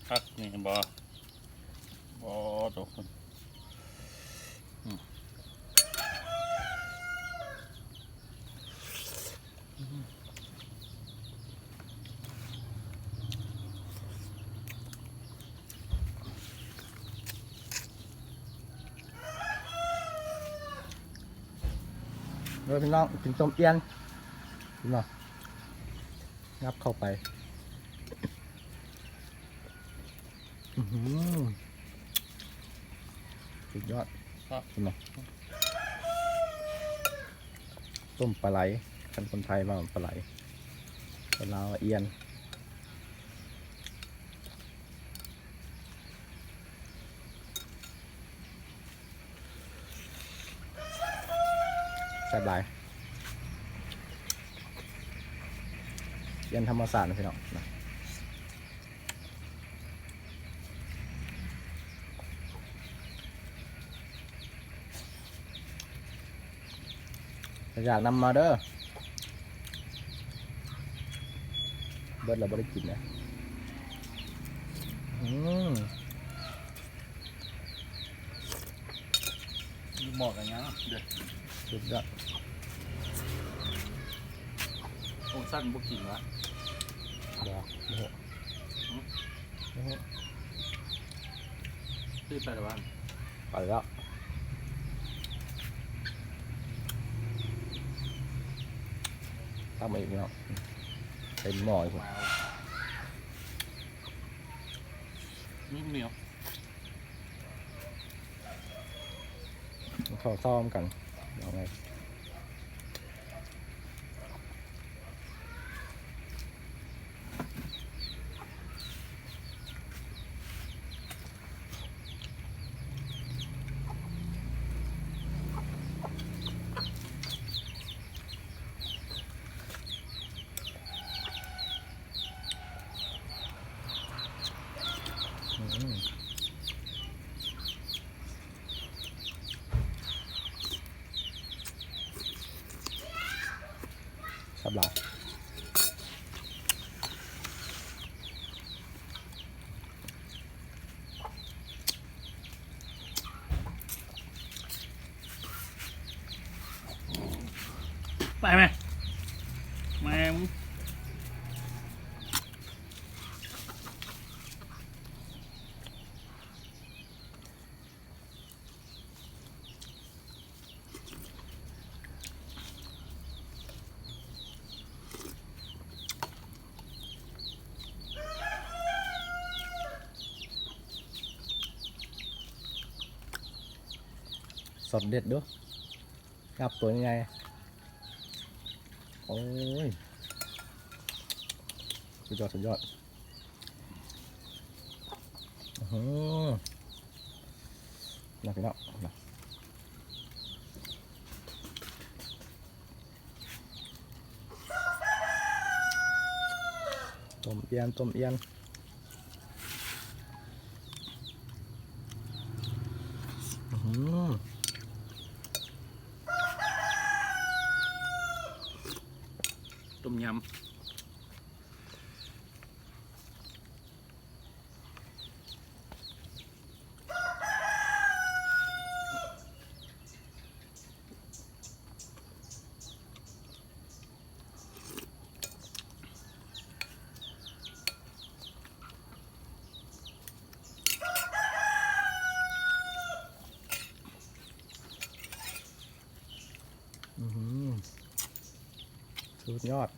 ຄັກນີ້ ເຫັນບໍ່? ບໍ່ ໂຕ ອືມ ເດີພີ່ນ້ອງ ກິນຕົ້ມອ່ຽນ ພີ່ນ້ອງ ງັບເຂົ້າໄປ. ອືຫື ສຸດຍອດ ຄັບ ເຫັນບໍ່? ຕົ້ມປາໄຫຼ ຄັນຄົນໄທເວົ້າປາໄຫຼ ຄົນລາວວ່າອ່ຽນ. ແຊບຫຼາຍ ອ່ຽນທຳມະຊາດນະພີ່ນ້ອງນະ. ຢາກນຳມາເດີ ເບິດແລ້ວບໍ່ໄດ້ກິນນະ. ອືມ ຢູ່ໝໍ້ກັນຫຍັງເດີ ສຸດຍອດ. ໂອ້ ຊັ້ນບໍ່ກິນຫວາ? ບໍ່ ບໍ່ ຫຶ? ບໍ່ຫຶ ຕື່ນໄປແລ້ວຫວາ? ໄປແລ້ວ ຕັກມາອີກເນາະ ເຕັມໝໍ້ອີກພຸ້ນ. ໜຽວ ເຂົ້າຊອມກັນ ເອົາໄງ? ອືມ ແຊບຫຼາຍ. ໄປແມ່ ແມ່ມຶງ. ຊັອດເດັດເດີ້ ກັບຕົວໃຫຍ່. ໂອ້ຍ ສຸດຍອດ ສຸດຍອດ. ອືຫື ນະພີ່ນ້ອງ ນະ ຕົ້ມອ່ຽນ ຕົ້ມອ່ຽນ. ອືຫື ຕົ້ມຍຳ. ອືຫື ສຸດຍອດ.